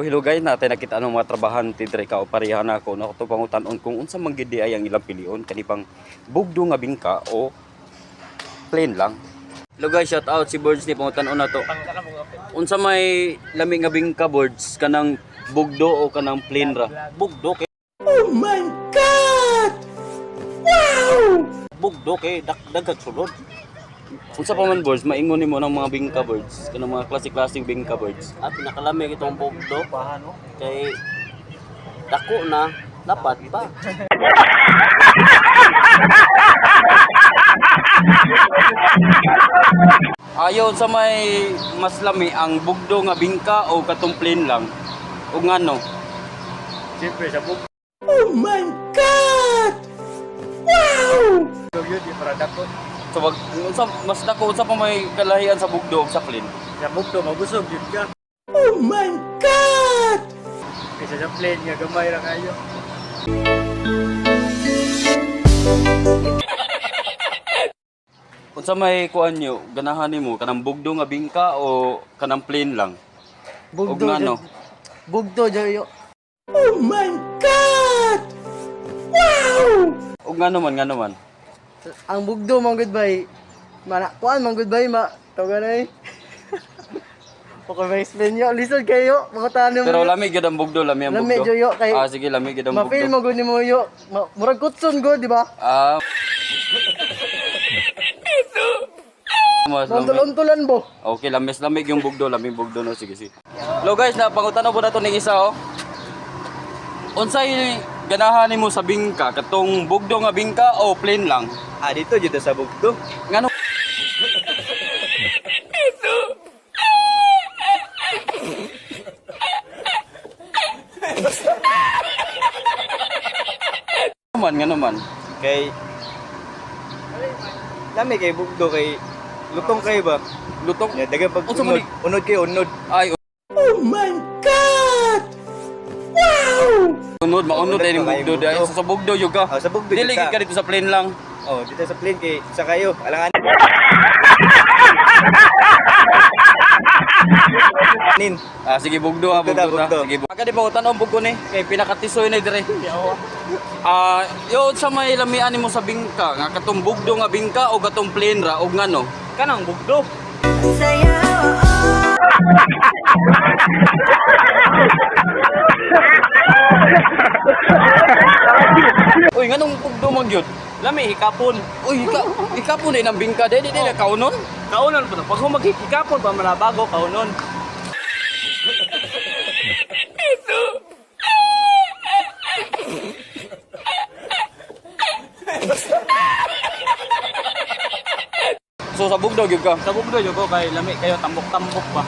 O hello guys, natin nakita ang mga trabahante dre ka o pareha na ako na ato pangutan-on kung unsa man gid ay ang ilang pilion kani pang bugdo nga bingka o plain lang. Hello guys, shout out si Birds ni pangutan-on na to. Unsa may lami nga bingka, Birds, kanang bugdo o kanang plain ra? Bugdo kay. Oh my God! Wow! Bugdo kay daghang sulod. Unsa pa man, Birds, maingon nimo ng mga bingka, Birds, kanang mga klase-klaseng bingka, Birds? At pinakalami itong bugdo kay dako na dapat pa. Ayon sa may mas lami ang bugdo nga bingka o katong plain lang? O ngano? Siyempre, sa bugdo Oh my God! Wow! yun, di para dako. So wag unsa mas dako, unsa pa may kalahian sa bugdo ug sa plain? Sa bugdo, mabusog yun ka. Oh my God! Kaysa sa plane nga, gamay ra kayo. Unsa may kuan nyo, ganahan nimo kanang bugdo nga bingka o kanang plain lang? Og Bugdo. ngano? Bugdo jayo. Oh my God! Wow! Og ngano man, ngano man? Ang bugdo man gud bay. Mana kuan man gud bay ma tawagan ay. Okay ba explain yo? Lisod kayo, mga tanom. Pero lami gyud ang bugdo, lami ang Lami bugdo. jud yo, kay- Ah, sige, lami gyud ang Ma-feel bugdo. mo gud nimo yo. Murag kutson gud, di ba? Ah. Mas lami. Untol-untolan bo. Okay, lamis lamig yung bugdo, lamig bugdo no, sige sige. Hello guys, na pangutana po nato ning isa oh. Unsay ganahan nimo sa bingka, katong bugdo nga bingka o plain lang? Ah, dito dito sa bugdo. Ngano? Man, ngano man? Kay lami kay bugdo kay lutong kay ba? Lutong. Ya daghang pag Unsa man unod, unod kay unod. Ay, Oh my God! Wow! unod, maunod Unod ay pa kayo, bugdo dahil bugdo. sa bugdo yung ka. Oh, sa bugdo Dili jud gid ka dito sa plain lang. Oh, dito sa plane kay sa kayo. Alangan. Nin. Ah, sige bugdo ha, Bugdo na, bugdo ta. bugdo. Sige. Aga di ba tanong bugdo ni kay pinakatisoy na dire. Ah, yo sa may lamian nimo sa bingka nga katong bugdo nga bingka o katong plain ra og ngano? Kanang bugdo. Uy, nganong bugdo man gyud? Lami hikapon. Uy, ika ikapon din ang bingka dili dili kaunon. Kaunon po. Pag humaghikapon pa man bago kaunon. So sa bugdo gyud ka. Sa bugdo jud ko kay lami kayo tambok-tambok pa.